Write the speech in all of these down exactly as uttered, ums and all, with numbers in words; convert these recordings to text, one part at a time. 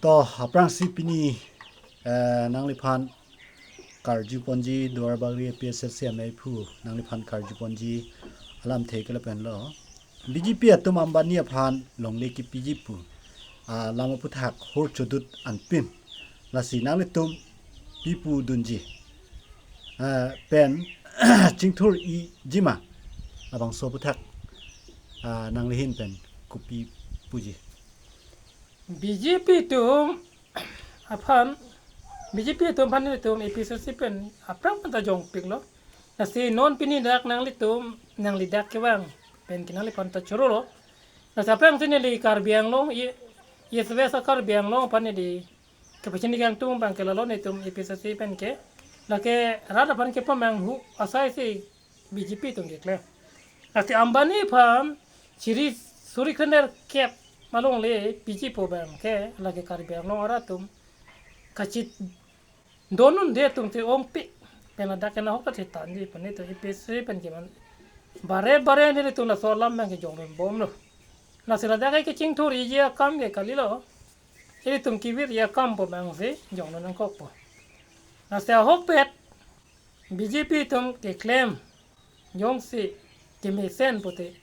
To, aphrangsi pini, eh, nangliphan karjuponji Duarbagori A P H L C ameiphu nangliphan karjuponji alamthe ke lapenlo. B J P atum Ambani aphan longle kipiji pu, ah, lam aputhak hur chodut anpin. Lasi nanglitum pi pudunji, ah, pen chingthur-iji ma, labangso aputhak, ah, nangli ahin pen kopi puji? B J P atum aphan, B J P atum aphan nelitum A P H L C pen aphrang pen ta jongpiklo. Lasi non pini dak nanglitum, nangli dak kevang pen ke nangliphan ta chorolo. Lasi aphrangsi neli Karbi Anglong, ye, ye seve sa Karbi Anglong aphan neli kepachini kangtung abang ke lalo nelitum A P H L C pen ke. Lake rat aphan kepamanghu asai si B J P atum keklem. Lasi Ambani aphan chiri suri krenerkep alongle piji pu abang ke lake Karbi Anglong arat atum kachidon un'edet atum te ongpi. Pen ladak ke nahok ta thetanji pu nelitum A P H L C pen ke man bare bare nelitum laso alam abang ke jongdunbomlo. Lasi ladak ke kechingthur-iji akam ke kalilo. Ilitum kevir-ji akam pu abangsi jongdun nangkokpo. Lasi ahokpet B J P atum keklem jongsi kemesen pute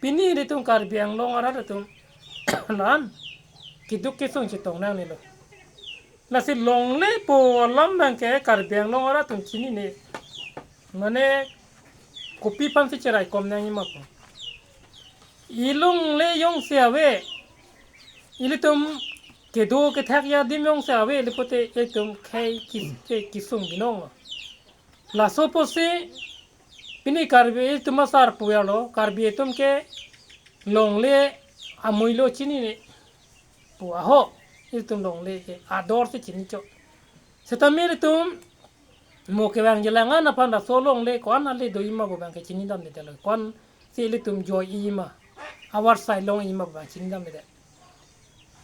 pini ilitum Karbi Anglong arat atum la-an keduk kesung chetong nangnelo. Lasi longle pu alam abang ke Karbi Anglong arat atum chinine. Mane kopi aphansi cheraikom nangji ma pu. Ilongle jongsi ave, ilitum kedo kethak adim jongsi ave, ili pute ilitum khei ki-, ke-, kesung binonglo. Laso apotsi pini Karbi atum asar puverlo, Karbi atum ke longle amuilo chinine pu ahok, ilitum longle ke ador si chini chot. Setame ilitum mo kevangji alangan aphan laso longle ko-an ale doji ma pu abang ke chinidamdedetlo. Ko-ansi ilitum joiji ma, avarsai longji ma pu abang chinidamdedet.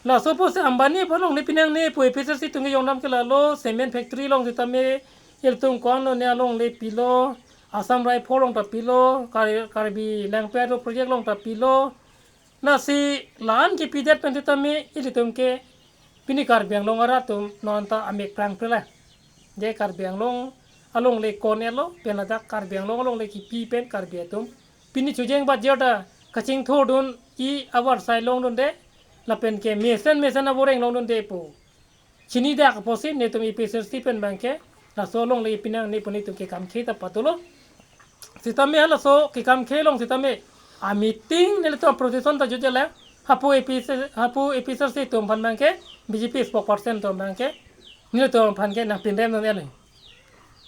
Laso apotsi Ambani aphan longle pinangne pu A P H L C atum ke jongdam ke lalo, cement factory along setame ilitum ko-anlo ne alongle pilo, Assam Rifle along ta pilo, Kar-, Karbi Langpet Road project along ta pilo. Lasi la-an kepidet pen setame ilitum ke pini Karbi Anglong arat atum non ta amek prangprela. Je Karbi Anglong alongle ko-an-etlo, pen ladak Karbi Anglong alongle kipi pen Karbi atum pini chojeng bat jer ta kachingthurdunji, avarsai longdunde, lapen ke mesen mesen avoreng longdunde pu chinidak apotsi nelitum A P H L C pen abang ke laso longle pinangne pu nelitum kekam khei ta patulo. Setame halaso kekam khei along setame a meeting nelitum procession ta jutjelang, hapu A P H L C, hapu A P H L C atum aphan abang ke B J P spokesperson atum abang ke nelitum aphan ke nangpinrem nang ele.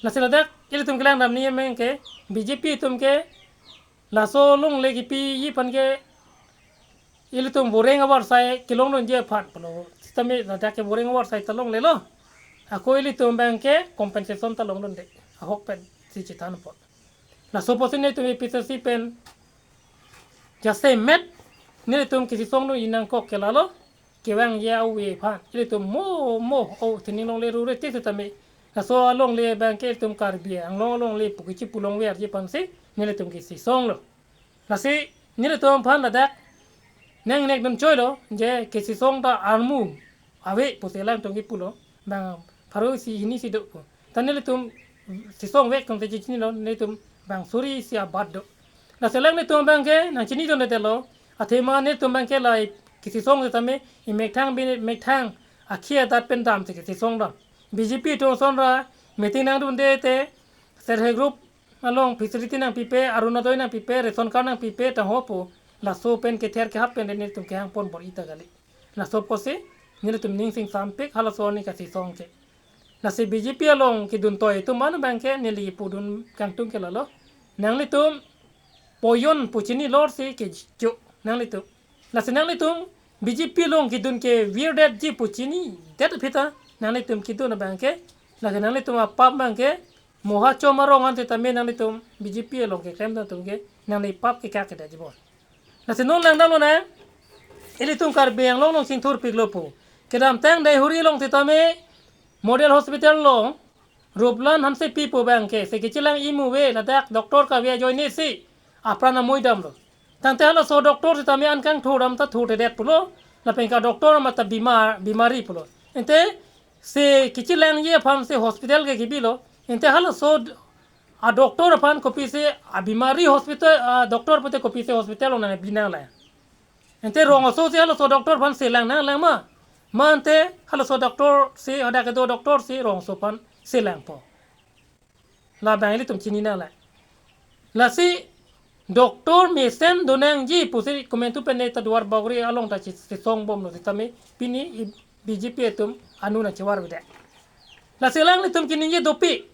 Lasi ladak ilitum kelang damji abang ke B J P atum ke laso longle kipiji aphan ke ilitum voreng avarsai kelongdunji aphan pulo. Setame ladak ke voreng avarsai ta longlelo. Ako ilitum abang ke compensation ta longdunde. Ahokpetsi chethan apot. Laso apotsi nelitum A P H L C pen jasemet nelitum kesisongdunji nangkok ke lalo, kevangji ave aphan. Ilitum mo mo o sining longle rure tik setame laso alongle abang ke ilitum Karbi Anglong alongle pu kechipu longverji aphansi nelitum kesisonglo. Lasi nelitum aphan ladak nangnek dun choilo, je kesisong ta armu ave pusi alangtum kepulo, bang pharo isi hini isi do pu. Ta nelitum sisongvek atum ta chechinilo, nelitum bang suri isi abat do. Lasi alanglitum abang ke nangchinidundetlo, athema nelitum abang ke la kesisong setame emethang bi emethang akhei adat pen damsi kesisong dam. B J P atum asonra meeting nangdunde te self help group along facility nangpipe, Orunodoi nangpipe, ration card nangpipe, taho pu, laso pen kether kehap pen nelitum kehang pon bor-i ta kali. Laso apotsi nelitum ning singsampik halaso arni kesisong ke. Lasi B J P along kedun toi atum an abang ke neli pudun kangtung ke lalo, nanglitum poyon pu chini lorsi kejo nanglitum. Lasi nanglitum B J P along kedun ke virdetji pu chinidet aphi ta nanglitum kedun abang ke, lake nanglitum apap abang ke moha chom arong an setame nanglitum B J P along keklemdun atum ke nangli pap kekak kedetji bon. Lasi non langdamlonang, ilitum Karbi Anglong along chingthurpiklo pu. Kedamtang Deihori along setame Model Hospital along Ruplan Hansepi pu abang ke, se kechelangji mu ave, ladak doctor kave ajoinesi apran amui damlo. Tangte halaso doctor setame an kangthur dam ta thurthedet pulo. Lapen ke doctor mate bimar, bimari pulo. Ante se kechelangji aphan se hospital ke kebilo. Ante halaso a doctor aphan kopisi, a bimari hospital, a doctor pute kopisi hospital along nangbi nanglang. Ante rong aso si halaso doctor aphan selang nanglang ma? Ma ante halaso doctor si, hadak kedo doctor si rong aso aphan selangpo. Labang ilitum chini nanglang. Lasi doctor mesen do nangji pusi komantu pen ta Duarbagori along ta chi-, chisongbomlo sitame pini i B J P atum anu nangchevar vede. Lasi alanglitum keningje dopik.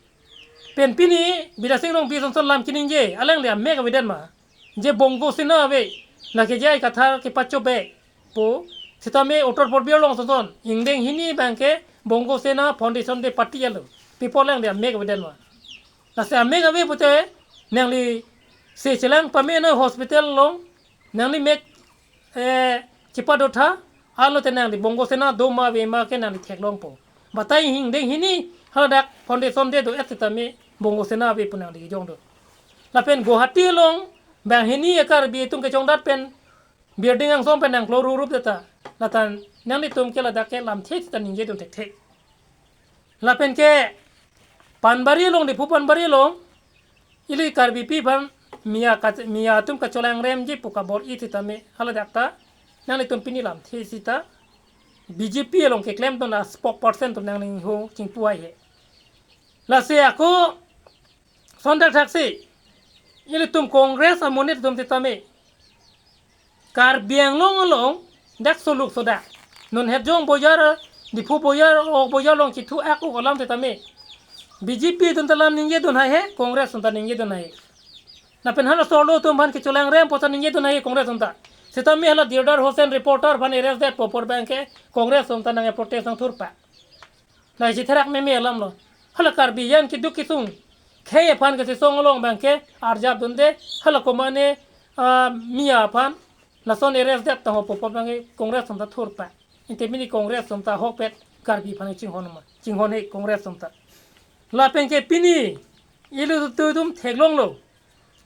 Pen pini Bidya Sing Rongpi asonson lam keningje, alangli amek avedet ma? Je Bongo Sena ave, lake J I Kathar kepachobek pu, sitame Uttar Purbi along asonson, ingdeng hini abang ke Bongo Sena Foundation Day party alo. Pi apot alangli amek avedet ma? Lasi amek ave pute, nangli se chelang pame non hospital along, nangli mek, eh, chepadotha, alote nangli Bongo Sena do ma ave ma ke nangli theklongpo. Batai ingdeng hini, hadak Foundation Day do-et sitame Bongo Sena ave pu nangli jongdo. Lapen Guwahati along, banghini a Karbi atum kechongdat pen, building angsong pen nangklo rurup deta. Lata nanglitum ke ladak ke lamthe sita ningjedun thekthe. Lapen ke Panbari along, Diphu Panbari along, ili Karbipi aphan Miya kat-, Miya atum kachelangremji pu kabor-i sitame haladak ta nanglitum pini lamthe sita B J P along keklemdun a spokesperson atum nangning ho chingpu haihe. Lasi ako son thakthaksi ilitum Congress amonit atum sitame Karbi Anglong along dak soluk sodak. Non hetjong bojar, Diphu bojar, ok bojar along chithu ak-ok alam sitame B J P atum ta lam ningjedun haihe, Congress atum ta ningjedun haihe. Lapen hala solo atum aphan kechelangrem pu ta ningjedun haihe Congress atum ta. Sitame hala Dirdar Hussain reporter aphan arrest detpo apor abang ke Congress atum ta nang protest nangthurpa. Nangchitherak meme alamlo. Hala Karbi an keduk kesung khei aphan kachesong along abang ke arjapdunde, hala komane, ah, Miya aphan lason arrest det tangho pu apot abang ke Congress atum ta thurpa. Ante pini Congress atum ta ahokpet Karbi aphan chinghon ma, chinghonhe Congress atum ta. Lapen ke pini ilitum theklonglo.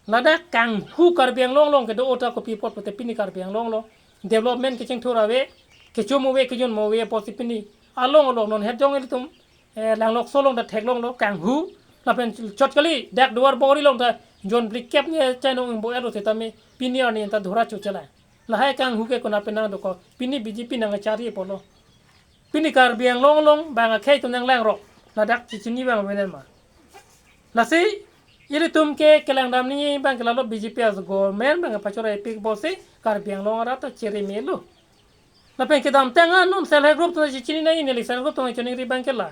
Ladak kanghu Karbi Anglong along kedo-o ta kopi apot pute pini Karbi Anglong along development kechingthur ave, kechom ave, kejun mo ave apotsi pini along along non hetjong ilitum, eh, Langlokso along ta theklonglo kanghu. Lapen chot kali dak Duarbagori along ta jon phlikep ne chainong ingbo-etlo sitame pini arni ta dhura chuchela. Lahai kanghu ke konat pen nangdoko, pini B J P nangchari apotlo. Pini Karbi Anglong along abang akhei atum nanglangrok, ladak chichini abang avedet ma? Lasi ilitum ke kelangdam nangji abang ke lalo B J P as government abang pachorapik pusi Karbi Anglong arat ta cheremelo. Lapen kedamtang an non self help group atum chichini nangji, neli self help group atum choningri abang ke la.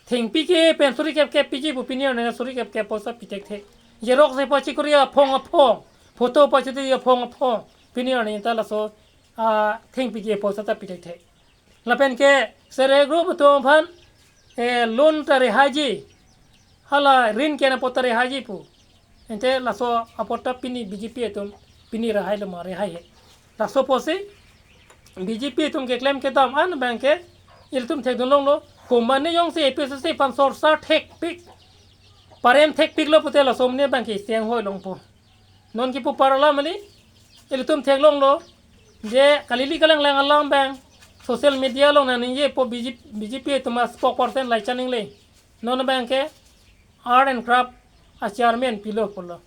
Thengpi ke pen suri kep kep piji pu pini arni suri kep kep poisa pi thekthe. Xerox se pachikori aphong aphong, photo pachidi aphong aphong, pini arni ta laso, ah, thengpi ke poisa ta pi thekthe. Lapen ke self help group atum aphan, eh, loan ta rehaiji, hala rin ke-en apot ta rehaiji pu. Ante laso apot ta pini B J P atum pini rehailo ma, rehaihe. Laso pusi B J P atum keklem kedam an abang ke ilitum thekdunlonglo, komane jongsi A P H L C aphan sorsa thekpik, parem thekpiklo pute laso amonit abang ke isi anghoi longpo. Non kipu par alam kali, ilitum theklonglo, je kalili kalanglang alam abang social media along nangningjepo, B J P, B J P atum a spokesperson Laichan Engleng. Non abang ke Art and Craft a chairman pilo pulo.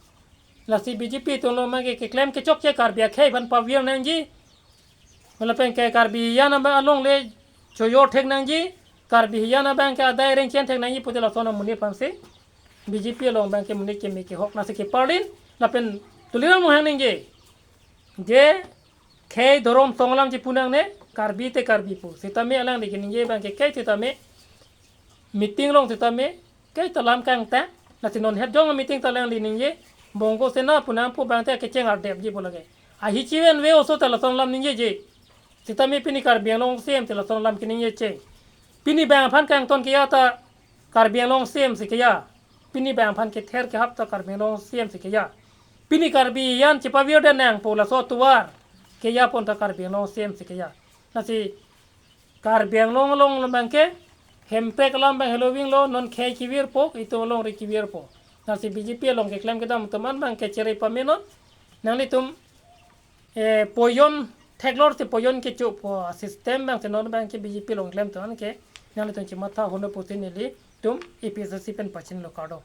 Lasi B J P atum lo abang ke keklem kechokche Karbi akhei aphan pavir nangji. Lapen ke Karbi hijan abang alongle choyor thek nangji, Karbi hijan abang ke adai rengchen thek nangji pute lason amonit aphansi B J P along abang ke monit keme kehok nasi keparlin, lapen Tuliram Ronghang ningje, je khei dhorom song alam chipu nangne, Karbi te Karbi pu. Sitame alangli keningje abang ke khei sitame meeting along sitame khei ta lam kangtang, lasi non hetjong meeting ta alangli ningje, Bongo Sena pu nangpu abang te kecheng ardepji pu lake. Ahi chiven ve oso ta lason lam ningjeje. Sitame pini Karbi Anglong C E M te lason lam keningje cheng. Pini abang aphan kangton keya ta Karbi Anglong C E M si keya. Pini abang aphan kether kehap ta Karbi Anglong C E M si keya. Pini Karbi hijan chipavirdet nangpo laso atovar keya pon ta Karbi Anglong C E M si keya. Lasi Karbi Anglong along lo abang ke, Hemprek alam abang helo vinglo, non khei kevirpo, itum alongri kevirpo. Lasi B J P along keklem kedam atum an abang ke chere pamenon, nanglitum, eh, pojon theklor si poyon kecho pu system abang si non abang ke B J P along klemton ke, nanglitum chematha hon pusi nelitum A P H L C pen pachinilo, kardom.